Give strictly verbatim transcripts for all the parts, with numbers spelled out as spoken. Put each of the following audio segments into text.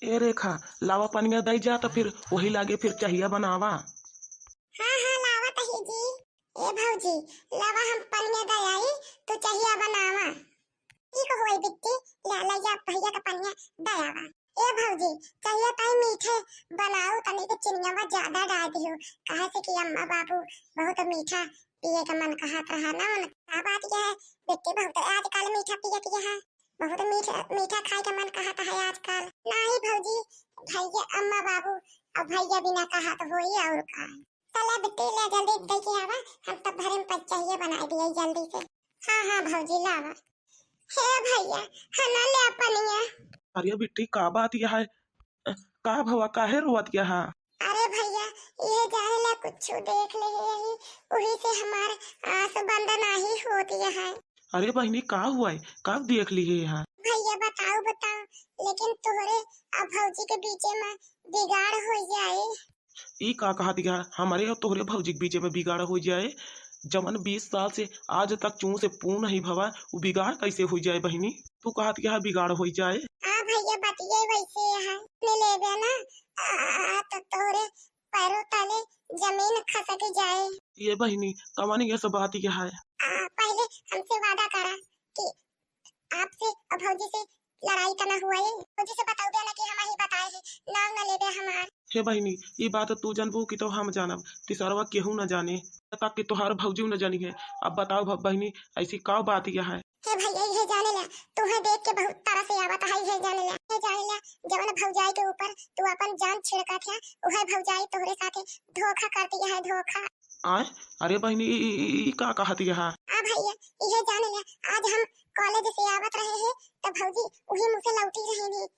ए रेखा, लावा पनिया दई जा, त फिर वही लागे फिर चहिया बनावा। हाँ, हाँ, लावत ही जी। ए भौजी, लावा हम पनिया दई आई, तू चहिया बनावा। ठीक होई बिट्टी, ले, ले जा भैया का पनिया दई आवा। ए भौजी, चहिया ताई मीठे बनाऊ, तनी के चिनिया में ज्यादा डाल दियो, काहे से कि अम्मा बाबू बहुत मीठा पिए का मन कहत रहा ना उनका। का बात यह है बिट्टी, बहुत आजकल मीठा पियत यह है, बहुत मीठा, मीठा खाए का मन कहत है आजकल। नहीं भौजी, भैया, अम्मा बाबू और भैया बिना कहत होई और का। चला बिट्टी, ले जल्दी दे के आवा, हम तब भरे में पन-, चहिया बनाई दिए जल्दी से। हाँ, हाँ भौजी, लावा। हे भैया, हना ले पनिया। अरे बिट्टी, का बात यह है? अ, का भवा, काहे रोवत यह है? अरे भैया, इहे जाने ला कुछ देख ले यही, उही से हमार आस बंद नाही होत यह है। अरे बहिनी, का हुआ है? का देख ली है यहाँ? भैया बताओ, बताओ, लेकिन तोहरे और भौजी के बीचे में बिगाड़ हो जाए। ई का कहत यह, हमरे और तोहरे भौजी के बीचे में बिगाड़ हो जाए? जवन बीस साल से आज तक चूं से पू नहीं भवा, उ बिगाड़ कैसे हो जाए बहिनी? तू कहत यह बिगाड़ हो जाए? हाँ भैया, बतिये वैसे है। ले लेबे ना, आ, आ, तो तोहरे पैरों तले जमीन खसक जाए। ये बहिनी, कवन ये सब बात यह है? आ, पहले हमसे वादा करा कि आपसे और भौजी से लड़ाई त ना हुआ है। भौजी से बताऊ देना कि हम ही बताए हैं, नाम न लेबे हमार। हे बहिनी, ई बात तू जानबू कि तो हम जानब, तीसरवा केहू न जाने, तक कि तोहार भौजी न जानी है। अब बताओ भ-, बहिनी, ऐसी का बात यह है? हे भैया, ये जाने ला, तुहे देख के बहुत तरस आवत है, ये जाने ला, ये जाने ला, जवन भौजाई के ऊपर तू अपन जान छिड़कत है, उहे भौजाई तोहरे साथे धोखा कर दिया है, धोखा। आय, अरे बहिनी, ई, ई, ई, ई का कहत यह? आ भैया, इहे जाने ला, आज हम कॉलेज से आवत रहे हैं, तो भौजी उही मुँह से लौटी रही थी।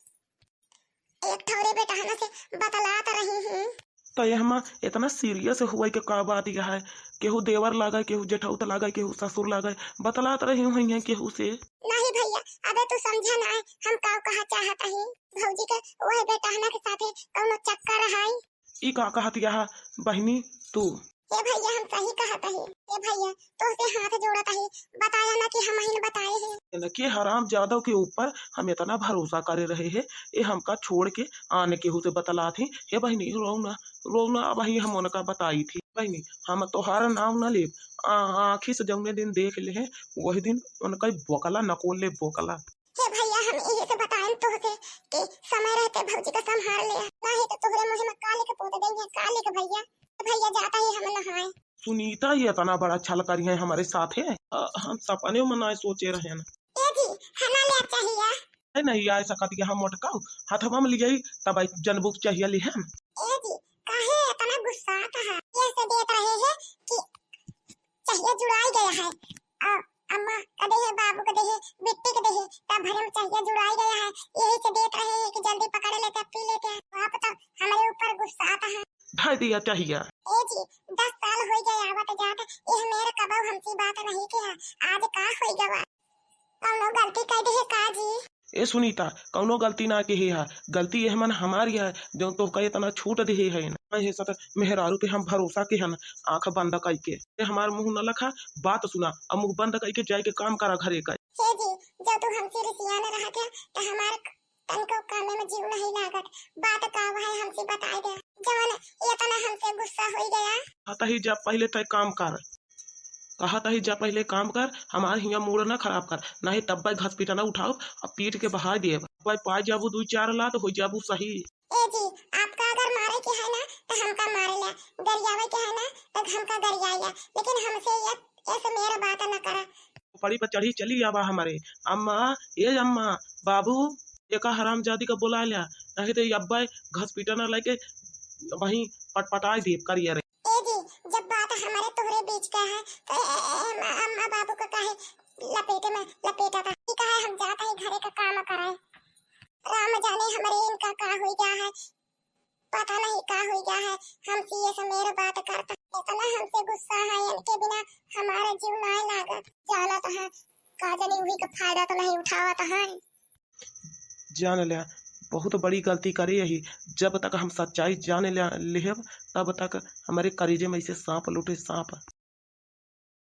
एक ठौरे बेटहना से बतलात रही हूँ। तो ये हमा इतना सीरियस हुआ के का बात यह है? केहू देवर लागे, केहू जेठौत लागे, केहू ससुर लागे, बतलात रही हुई है केहू से। नहीं भैया, अबे तू समझा ना है, हम का कहा चाहत ही। भौजी के वह बेटहना के साथे कौनो चक्कर है। ई का कहत यह बहिनी तू? ए भैया, हम सही कहत ही। ए भैया, तोहसे हाथ जोड़त ही, बताया ना कि हम ही न बताए हैं। इनके हराम जादव के ऊपर हम इतना भरोसा करे रहे हैं, ये हमका छोड़ के आने केहू से बतलात ही। हे बहिनी, रो ना, रो ना, अब ही हम उनका बताई थी। बहिनी, हम तोहार नाम ना लेब, आ-, आँखी से जौने दिन देख ले हैं, वही दिन उनका बोकला नकोल ले बोकला। हे भैया, हम यही से बताएन तोहसे कि समय रहते भौजी का संभाल ले, नहीं तो तोहरे मुँह में काले के पोत देंगे, काले के भैया। भैया, जाता ही हम नहाए। सुनीता, ये इतना बड़ा छल करी है हमारे साथ है, अ, हम सपने में ना सोचे रहे ना। ए जी, हना ले चाहिए। नहीं, नहीं आए सकत, यहाँ मोटकाऊ हथवा में लियाई, तब आई जनबुक चाहिए ले हम। ए जी, काहे इतना गुस्सा आता है? ये से देत रहे हैं कि चाहिए जुड़ाई गया है। अ, अम्मा कदे है, बाबू कदे है, बिट्टी कदे है, तब भरे में चाहिए जुड़ाई गया है। यही से देत रहे हैं कि जल्दी पकड़ लेते, पी लेते हैं। आप तो हमारे ऊपर गुस्सा आता है। ढाई दिया चाहिए। ए जी, दस साल हो गए आवत जात, यह मेरे कबऊ हमसे बात नहीं किया, आज का हो गवा? कौनो गलती कर दी है का जी? ए सुनीता, कौनो गलती ना किहे हा, गलती एह मन हमारी है, जौन तोहका इतना छूट दिहे है ना। हे सत मेहरारू पे हम भरोसा के हन, आँख बंद कइके। ए हमार मुँह न लखा, बात सुना, अब मुँह बंद कइके जाए के काम करा घरे का। हे जी, जब तू हमसे रिसियान रहत है, तो हमार तनको कामे में जीव नहीं लागत। बात का है हमसे बताए दे, जवन इतना हमसे गुस्सा होई गया। कहत ही जा पहले तय काम कर, कहत ही जा पहले काम कर, हमार हियाँ मूड ना खराब कर, नहीं तब भाई घसपीटना उठाओ, अब पीट के बहाय देब। भाई पाए जाबू दुई चार लात, हो जाबू सही। ए जी, आपका अगर मारे के है ना, तो हमका मारे ला, गरियावे के है ना, तो हमका गरियाए ला, लेकिन हमसे ये, ऐसे मेरा बात ना करा। पड़ी पर चढ़ी चली आवा हमारे। अम्मा, ए अम्मा, बाबू, एका हरामजादी का बुला ला, नहीं तो ये अब्बा घसपीटना लेके वहीं पटपटाए देब करिया रे। ए जी, जब बात हमारे तोहरे बीच का है, तो ए, ए, ए, अम्मा, अम्मा बाबू का काहे लपेटे में लपेटा था? ई कहा हम जात ही घरे का काम कराए। राम जाने हमरे इनका का हो गया है, पता नहीं का हो गया है, हमसे ये समेर बात करता। इतना हमसे गुस्सा है, इनके बिना हमारा जीव नाय लागत। जानत है, का जानी उही का फायदा तो नहीं उठावत है। जान लिया, बहुत बड़ी गलती करे यही। जब तक हम सच्चाई जान लिया, लेहब, तब तक हमारे करेजे में ऐसे सांप लूटे, सांप।